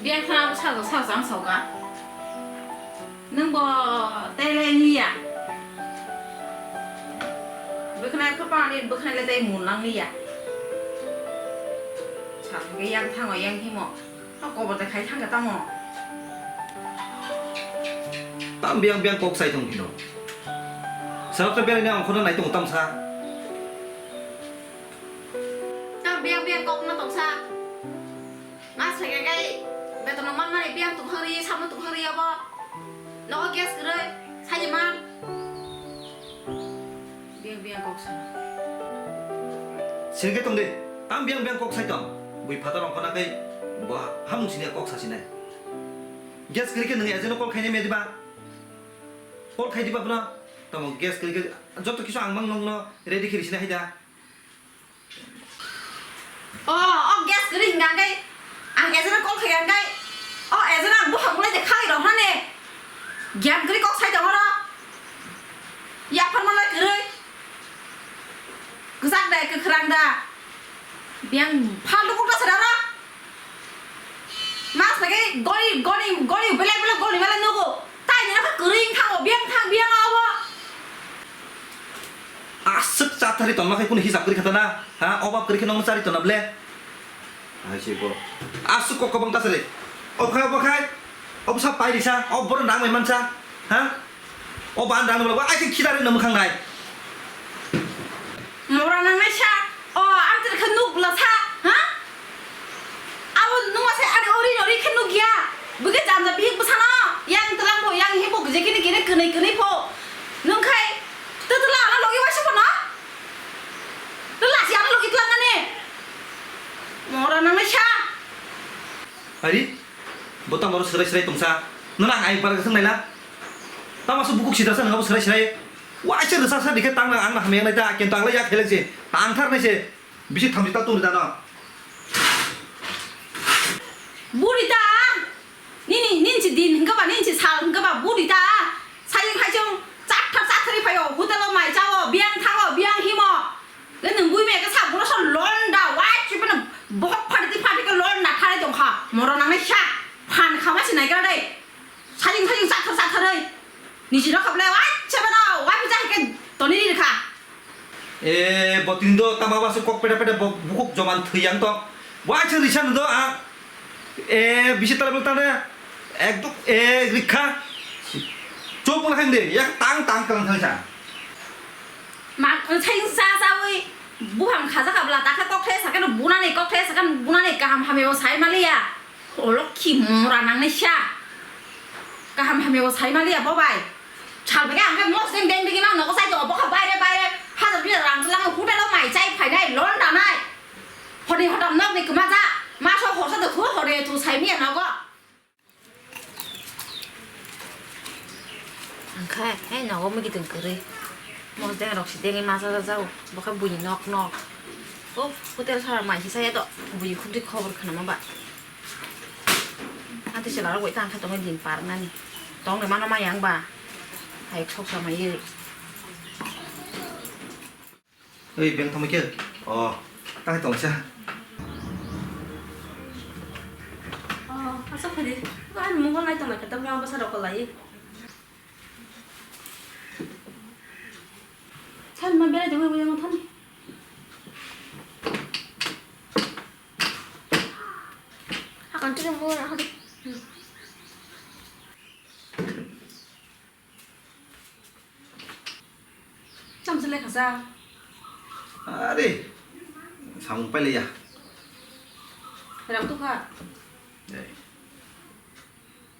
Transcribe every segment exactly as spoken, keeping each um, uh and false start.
Biyang thana abo sajak sajak ang sauka. Nwng bo tele niya. Bwkhnai khopang ni bwkhnai le tei mun lang liya. Sajak yang thango yang himo. Ha kobor de khai thangka tamo. Tam biyang biyang kok sai tong hino. Sarap ta biyang ni ang khono nai tong tam sa. Tam biyang biyang kok no tong sa. Mas hai kai kai beton no man mani biyang tong hari, sam no tong hari abo. No gas gre, sai man. Biyang biyang kok sa. Sirke tong de, tam biyang biyang kok sai tong. Bui phatar ongkhorna kai, bo hamung sini kok sa sinai. Gas kiri ke nung agent no call khainai me diba? Call khai diba bro? Tamo gas kiri ke joto kisu ang mang nung no ready kiri sinai hai da. O, o gas kwrwi hwnka hwnkhe ang agent no call khaikha hwnkhe, o agent no ang buphang bulai de khagwi rw hwnani. Giyan kwrwi kok sai tongo oro. Yapharma lai kwrwi. Kwchak de, kwkhwrang da. Biyang phaltu kok da sara oro. Mas lagi goli, goli, goli belai belai goli belai nugo. Tai ni nokha kwrwi wng thango, biyang thang, biyang abo. Aswk chathari tongma khai kunu hisab kwrwi kha tana? Ha, obab kwrwi khe nokno chari tona ble? Hai se bo. Aswk kok kwbang ta sari. Obo khai, obo khai. Obo sa pai risa, obo bono nang mai mansa. Ha? Obo ang rang nang ai se khidari no mwkhang nai. Mora nangnai sa, o ang tir khe nuk bwla sa, ha? Abo nungma se ani ori ori khe nuk ya. Bwkhe janja bihik bwsano, yang twlang pho, yang himbo gije kini kini kwnwi kwnwi pho. Nung khai twtwla ano logi waisa pho no? Twla si ano logi twlang ani. Mora nangnai sa. Ari, bo tamo ro serai serai tongsa. Nuna ang ai bar kasang naila. Tamo su bukuk sida sa nangabo serai serai. Waisa rwsa sa dikhe tang nang ang hamya nai ta, kintu ang lai ya kheleng se. Tang thar nai se. Bisi thamchi ta tong ri da no. Buri ta. Nini, nini si din hingke ba, nini si sal hingke ba, buri ta. Sayung haisung chatthar chatthari phaio, hotel o mai chao, biyang thango, biyang himo. Nini bui me ke sa guro so londa, wai chibana bohok phari ti phari ke londa thari tongkha. Moro nangnai sa, phan khama si nai kara dai. Sajing sajing sathar satharoi. Niji rok khablai wai chebano wai pija hike toni ri kha. E, botini do tama basu kok peda peda bo-, bukuk joman thwi yang to. Wai se risa do a. E, bisi tala bel tane. Ekdom e rikha. Chop mona khang de. Yak tang tang tang thang sa. Ma, sajing sa sa wi. Buham khaja khabla takha kok the sakano bunani kok the sakano bunani kaham hamyo sai maliya. O lokhi mura nangnai sa. Kaham hamya bo sai maliya bo bai. Sal bai ang khe mosdeng deng degi nang nogo sai tongo bokha baire baire. Hajar bijar rang lang hotel o mai chai phainai lon danai. Honi hodam nok ni kwma ja. Maso horsa do thu hore thu sai miya nogo. Angkhe, hei, nogo muikitung kwrwi. Mosdeng rok si dengwi masa jajao. Bokhe buini nok nok. O, hotel sara mai si saya to. Buini khumti khobor khnama ba. Ati sila rok bai tang khe tongwi din par nani. Tong de mano maya wng ba. Hai sok sa mai. Oi, beng thangma khe? Oh, tang tong cha. Oh, asa phadi. Ani mobile nai tong khe tabuk ma bwsa rok lai. Than ma berai de wi wi ma than. Hakan tini mo na hadi. Tamo se lekha sa? Are, samung pailaiya. Rang tukha. Ei.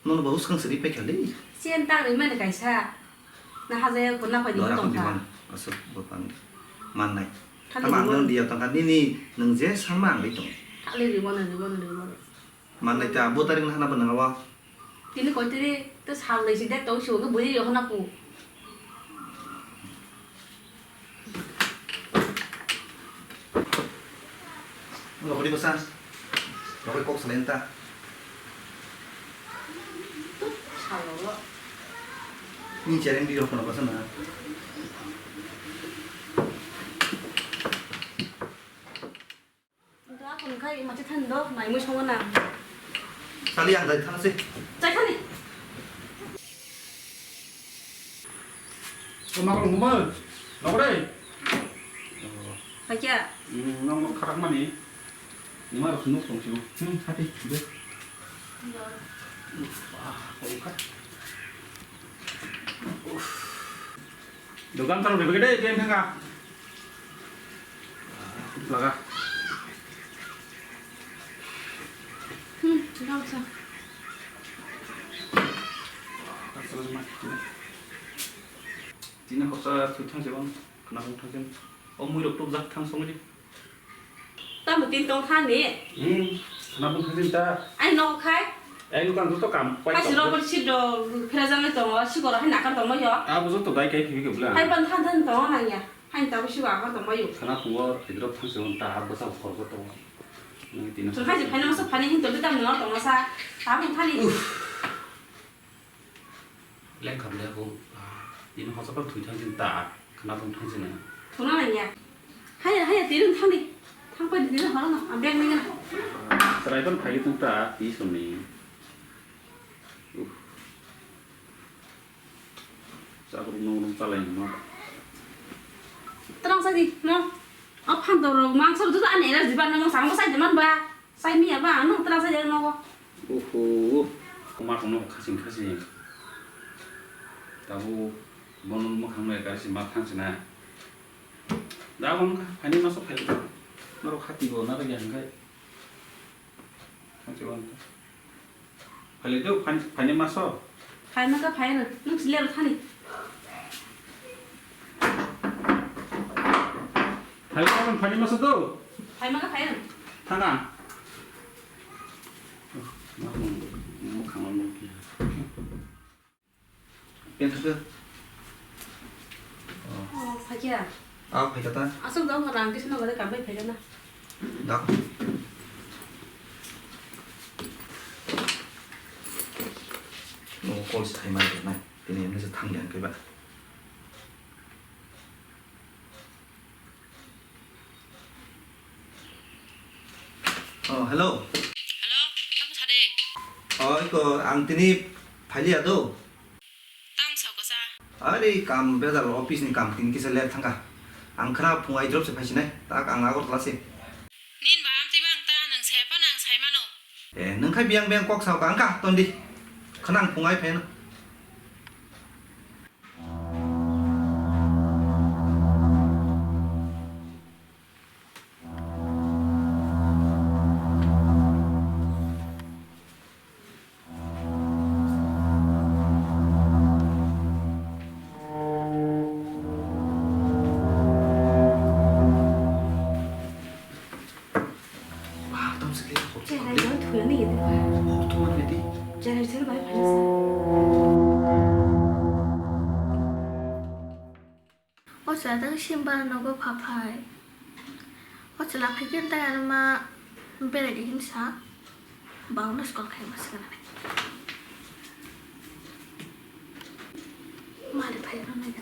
Nono babu swkang siri paikha le. Siyan tang ri mani kaisa. Na haje ko na pai di tong kha. Aswk bo tang mannai. Khali tama ang nang diya tang kha nini nang je sama ang ri tong. Khali ri bono ri bono ri bono. Mannai ta bo tarik na hana bo nang awa. Tini koi tiri to sal nai si de tong si bo bui yo hana pu. Nokri bwsa. Nokri kok salain ta. Salo. Ni chereng di rok kono bwsa na. Nto akon khai machi thani do, mai mui songo na. Kali ang dai thang se. Chai khani. O ma ko mo. Nokre. Hakya. Hmm, nong kharak mani. Ni ma rok nuk tong sibo. Hmm, hati. Be. Wah, koi kha. Dogan taro bebek de, jen thangka. Laga. Hmm, gausa. Tini hosa thui thang jebang, khna bung thang jen. O mui rok tuk jak thang song di. Tamo tin tong thani. Hmm, khna bung thang ta. Ai no khai. Ai no kan to kam. Hai si robot si do phera jang le tongo, si goro hai nakar tong yo. Abo joto dai kai phi ke bla. Hai ban than than tong nang ya. Hai ta si wa ko tong yo. Khna phungo hidro thang se ta abo sa khor ko tong. Nang tin. So hai si phai no so phani hin to tam no tong sa. Ta bung thani. Lengkha le bo, ah, tini hosa pha thwi thang jin ta, khna thang thang jin. Thuna nang ya. Haya, haya, tini thang di. Thang pa di, tini horo na, ang bag nang na. Serai pan phai thang ta, ti suni. Uh. Sa ko nung nung chalai ma. Terang sa di, no. Apa phan to mang sa tu ani era jiban nang sa mo sa jaman ba. Sai miya ba, ano tela sai nogo. Oho, ma kono khasing khasing. Tabu bono mokhang no ekar si ma thang sina. Da bang kha, phani ma so phai. Noro khati go na ga yang kai. Khati go. Phai le do, phani, phani ma so. Phai ma ka phai na, nuk sile thani. Hai, kapan phani masa tu? Hai, maka phai na. Thana. Pen thaka. Oh, phai kya? Ah, phai kata. Asal dong rang kisa na gade kampai phai na. Dak. No call sai mai na. Tini ini se thang yang keba. Oh, hello. Hello, tamo sade? Oh, iko ang tini phailiya do. Tang sao kasa? Ari kam bedal office ni kam tini kisa late thangka. Ang khna phung ai drop se phaisinai. Tak ang Agartala se. Nin ba amtwi bang ta nang sai pa nang sai mano. Eh, nang khai biang biang kok sao ka ang ka tondi. Khna ang phung ai phaino. Wah, tam sekali. Cherai jai thuyani gitu. Oh, tuh mana di? Cherai jai bai phalasa. O chwla tang simba nogo phaphai. O chwla phaikhe tang ano ma belai de hinsa. Bangno skol khai ma swkang nai. Mali phai no nai.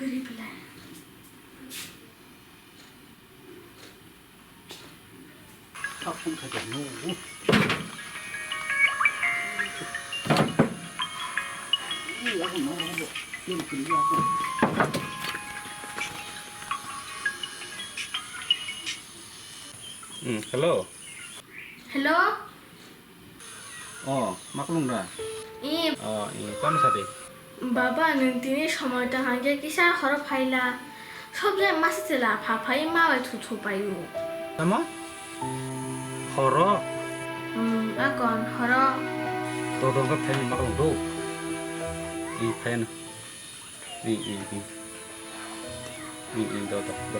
Kiri belai. Hmm, hello. Hello. Oh, ma khulum da? Ee. Oh, ee, tamo sadi? Baba, nwng tini somoi tong hangkhe kisa horo phaila. Sob jai masa chwla pha phai ma bai thu thu paio. Tamo? Horo? Hmm, akon horo. To dong ka phai ma khulum do. Ee, phai na. Ih, ih, ih. Ih, ih, do, do, do.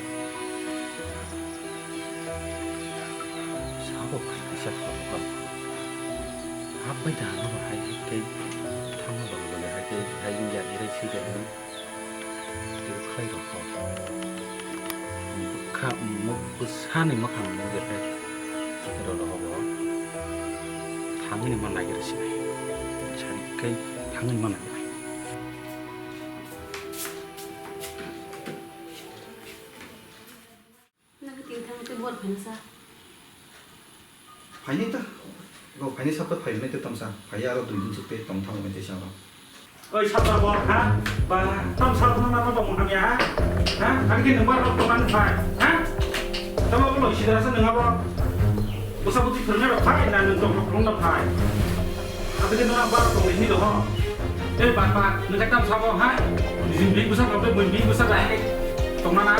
Sabo kaisa sabo. Hapbai da no hai ke thangma bang bang hai ke hai ya irai si de. Tei khlai rok kok. Bwkha, bwsani mwkhang nung de khe roro bo thangwi ma naigra sinai. Sari khe thangwi ma naigra. Phainai ta. Bo phainai sap ta phai rwnai ta tamsa. Phai aro dui din chuk tei tong thango mai tei sa ro. Oi, sap ta bo, ha? Ba, tam sap no na no tong hamya, ha? Ha? Ani ke nang bar rok tong phai, ha? Tamo bo loi sidra sa nang abo. Bwsa bwtwi phwrwngnairok phai na nwng tongthok phwrwngna phai? Aboni nwng ang bar tongwi hwnwi doho. Tei bar bar nwng khe tamo sabo hai? Nini bini bwsa tongtwi buini bini bwsa bai hai tongna na?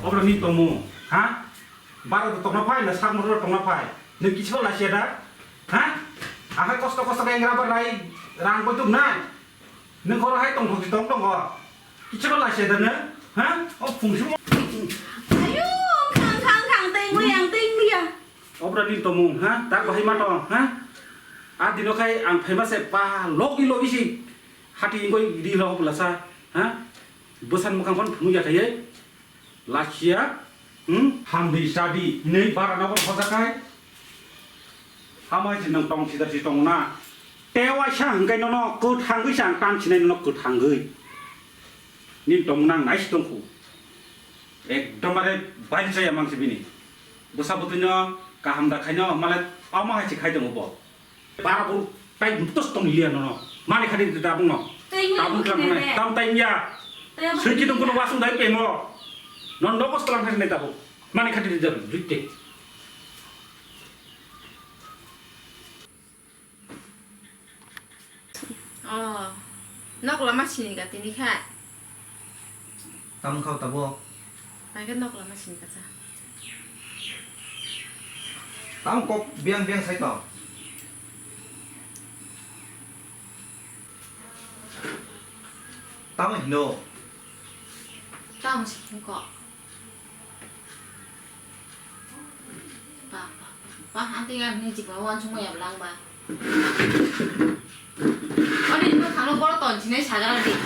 Obroni tongmung ha? Bar tongna phai na sak motor tongna phai? Nwng kisu lasia da? Ha? Ahai kosto kosto khe engra bar rai rang koi tuk nai? Nwng khoro hai tongthok si tong tongo. Kichu ba lasia da nwng? Ha? O phungsi mo. Ayo, khang, khang, khang, tei mo yang, tei mo yang. Obra ni tomung, ha? Tak bahai ma tong, ha? A dino khai ang phaima se pa logi logi si. Hati ingkoi di lo pula sa, ha? Bwsan mukhang phon phunu ya khai. Lakhia, hmm? Hamdi sadi, hinwi bara nogo hojakai. Hamai se nwng tong sidar si tong na. Tewaisa hwnkhe nono kwthangwi se ang tan sinai nono kwthangwi. Nini tongmung nang naisi tongkhu. Ekdom bare bari chaya mangsi bini. Bwsa bwtwino kaham da khaino male omo hai se khai tongo bo. Bara bo tai tos tong liya nono. Mani khadi da bung no. Tei tabung klang ne. Tam tai ya. Sui ki dong kono wasung dai pemo. Non doko stlang hai ne tabuk. Mani khadi da dutte. Oh. Nok lama sini ka tini kha. Tam khao tabo. Naikhe nok lama sini kacha. Tam kok biang biang sai to. Tam hino. Tam sini kok. Ba, ba, ba, ba, ang tei ang ni jiba wan sung ya blang ba. Ani ni khalo boro ton sini sagar di.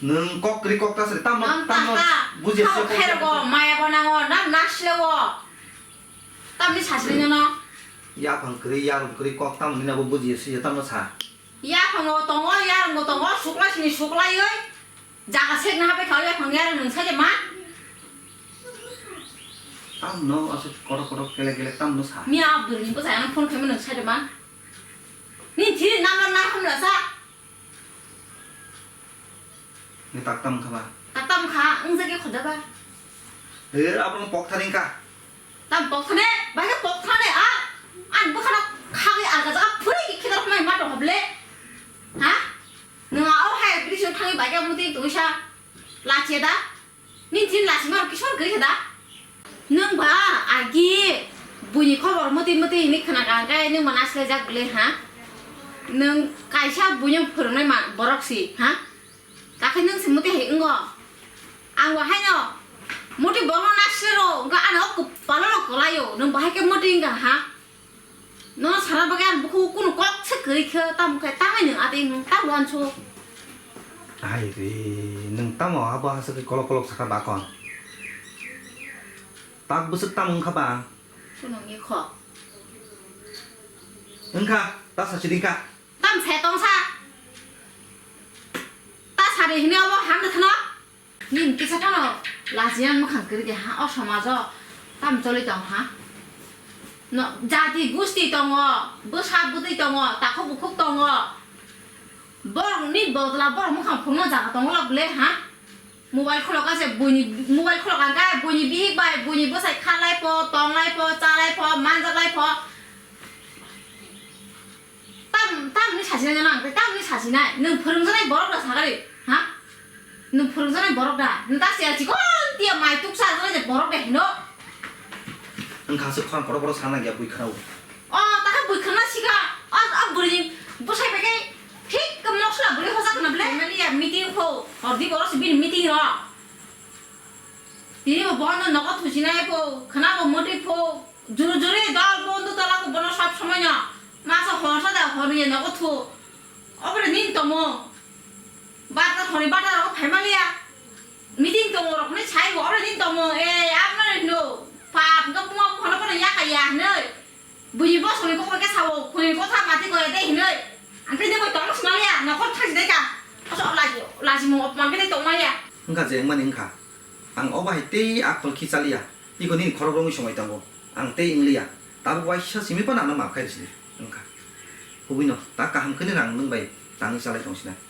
Nwng kok kwrwi kok ta sri, tamo, tamo buji se kok khairo go, maya go nango, na nasle wo. Tamni sasri no no. Yaphang kwrwi, yarung kwrwi kok tamo nina bo buji se tamo sa. Yaphang o tongo, yarung o tongo, sukla sini suklai oi. Jaga sek na hapai khao yaphang yarung nwng sai de ma. Tamo no asuk kotor kotor kele kele tamo no sa. Miya abdul ni bo sa yang phone khaima nwng sai de ma. Ni thiri number na hamla sa. Ni tak tam kha ba? Tak tam kha, wng jagwi khoda ba? He, abo wng pok thani wngkha. Tam pok thani, bai khe pok thani, a? Ang bwkhano khagwi alga jaga phuri ki khidor mai ma tong ble. Ha? Nwng a o hai bridge thangwi bai khe muti tongwi sa. Lachi da? Nini thini lachima rok kisor kwrwi khe da? Nwng ba agi buini khobor muti muti hinwi khna kha hwnkhe nwng ba nasilajak bwle ha? Nwng kaisa buino phwrwngnai ma borok si ha? Kakhe nwng se muti hai wngo? Ang bo haino muti borokno nasilai rw hwnkhe ano kwpalo no kwlaio, nwng bo hai khe muti wngkha ha? Nono sana bagwi ang bukhuk kunu kok se kwrwi khe, tamo khe tangwi nwng atwi nwng tamo uansuk. Hai re, nwng tamo abo hasakhe kolok kolok sakha bakon? Tak bwswk tamo wngkha ba? Kunu wngya kho. Wngkha, ta sachi dingkha. Tam se tongsa. Ta sari hini abo hamda thano. Nini kisa phano lachiya mwkhang kwrwi de ha, o somajo tam choli tong ha? No, jati gusti tongo, bwsa bwtwi tongo, takhuk bukhuk tongo. Borok ni bodla borok mwkhang phungno jaga tongo lok le ha? Mobile khulok ase buini, mobile khulok ang khe buini bihik bai buini bwsai khalai po, tonglai po, chalai po, manjaklai po. Tam, tamni sasinai jana ang tei tamni sasinai. Nwng phwrwngjaknai borok da sagari, ha? Nwng phwrwngjaknai borok da? Nwng ta siya chikon tiya mai tuksa jaknai borok da hino. Wngkha aswk khorang kotor kotor sana gya bui khwnao. O, ta khe bui khwna sika. O, o bwrwini bwsai bai khe thik mosla bwrwi hojak khna bwle. Mani ya meeting pho, hordi borok si bini meeting ro. Tini bo bono nogo thusinai pho, khwna bo mwtwi pho. Juru juri dol bondhu tola ko bono sob somoi no. Masa horsa da horni nogo thu. Obore nin tomo. Bata hori bata rogo phaima liya. Meeting tongo rok ni sai bo obore nin tomo. E abna no. Pap no kuma kono kono yaka ya nei. Buji bosoni kokor ke sawo. Khuni kotha mati ko ede hinoi. Ang khe de bai tongma sima ya, nokol thang de ka. Oso laji, laji mo opman khe de tongma ya. Wngkha je wngmani wngkha. Ang obo hai tei akol khi chaliya. Iko nini khorok romwi somai tongo. Ang tei wngliya. Tabuk waisa simi phano ano maaf khai rwsidi. Wngkha. Kubui no ta kaham khwni rang nwng bai tangwi chalai tong sinai.